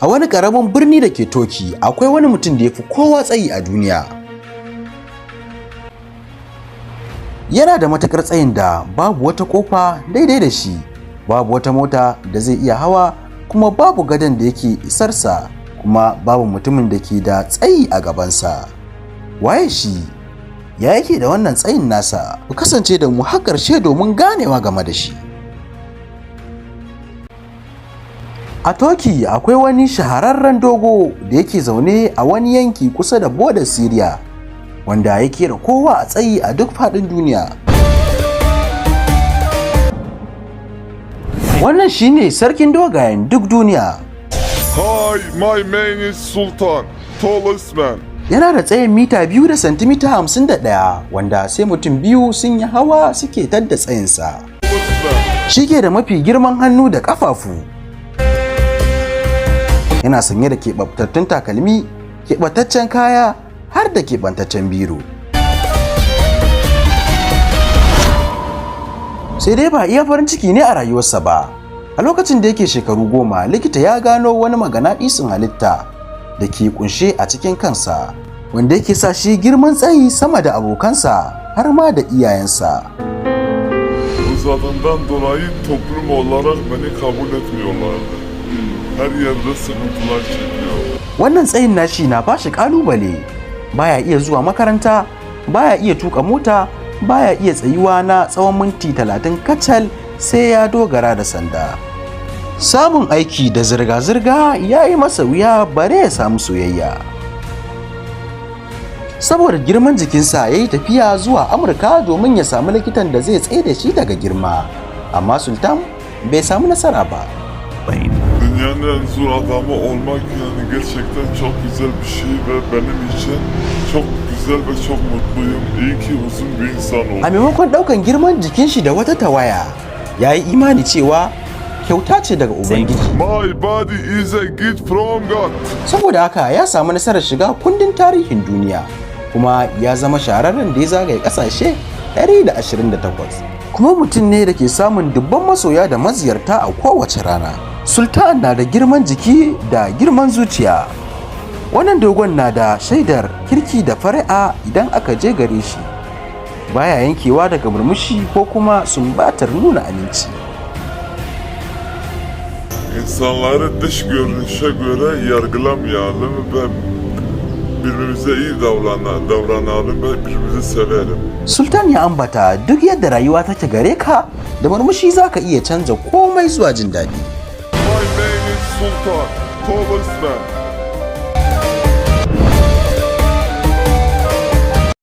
A wani ƙaramin birni da ke Turkey, akwai wani mutum da ya fi kowa tsayi a duniya. Yana da matuƙar tsayin da babu wata ƙofa daidai da shi, babu wata mota da zai iya hawa, kuma babu gadon da yake isarsa, kuma babu mutumin da ke da tsayi a gabansa. Waye shi? Ya yake da wannan tsayin nasa? Ku kasance da mu har ƙarshe domin ganewa game da shi. A Turkey akwai wani shahararren dogo da yake zaune a wani yanki kusa da bodar Syria, wanda ya kera kowa a tsayi a duk faɗin duniya. Wannan shine sarkin dogayen duk duniya. Hi, my name is Sultan, tallest man. Yana da tsayin mita 2 da santimita 51, wanda sai mutum biyu sun yi hawa suke tadda tsayinsa. Tallest man. Shi ke da mafi girman hannu da ƙafafu. Yana sanye da keɓantattun takalmi, keɓantaccen kaya, har da keɓantaccen biro. Sai dai ba iya farin ciki ne a rayuwarsa ba. A lokacin da yake shekaru 10, likita ya gano wani maganaɗisin halitta da ke kunshe a cikin kansa, wanda yake sa shi girman tsayi sama da abokansa har ma da iyayensa. Uzadığından dolayı toplum olarak beni kabul etmiyorlardı. Her yerde sıkıntılar çekiyor. Wannan tsayin nashi na bashi kalubale. Baya iya zuwa makaranta, baya iya tuka mota, baya iya tsayuwa na tsawon minti 30 kacal sai ya dogara da sanda. Samun aiki da zirga-zirga ya yi masa wuya, bare ya samu soyayya. Saboda girman jikinsa, ya yi tafiya zuwa Amurka domin ya samu likitan da zai tsaye da shi daga girma, amma Sultan bai samu nasara ba. Dünyanın en zor adamı olmak yani gerçekten çok güzel bir şey ve benim için çok güzel ve çok mutluyum. İyi ki uzun bir insan oldum. A maimakon ɗaukan girman jikin shi da wata tawaya, ya yi imani cewa kyauta ce daga Ubangiji. My body is a gift from God. Saboda haka ya samu nasarar shiga kundin tarihin duniya, kuma ya zama shahararren da ya zagaye ƙasashe 128, kuma mutum ne da ke samun dubban masoya da maziyarta a kowace rana. Sultan na da girman jiki da girman zuciya. Wannan dogon na da shaidar kirki da fari'a. Idan aka je gare shi, baya yankewa daga murmushi ko kuma sumbatar nuna aminci. İnsanları dış görünüşe göre yargılamayalım ve birbirimize iyi davranalım ve birbirimizi sevelim. Sultan ya ambata, duk yadda rayuwa take gare ka, da murmushi za ka iya canza komai zuwa jin daɗi. My name is Sultan, tallest man.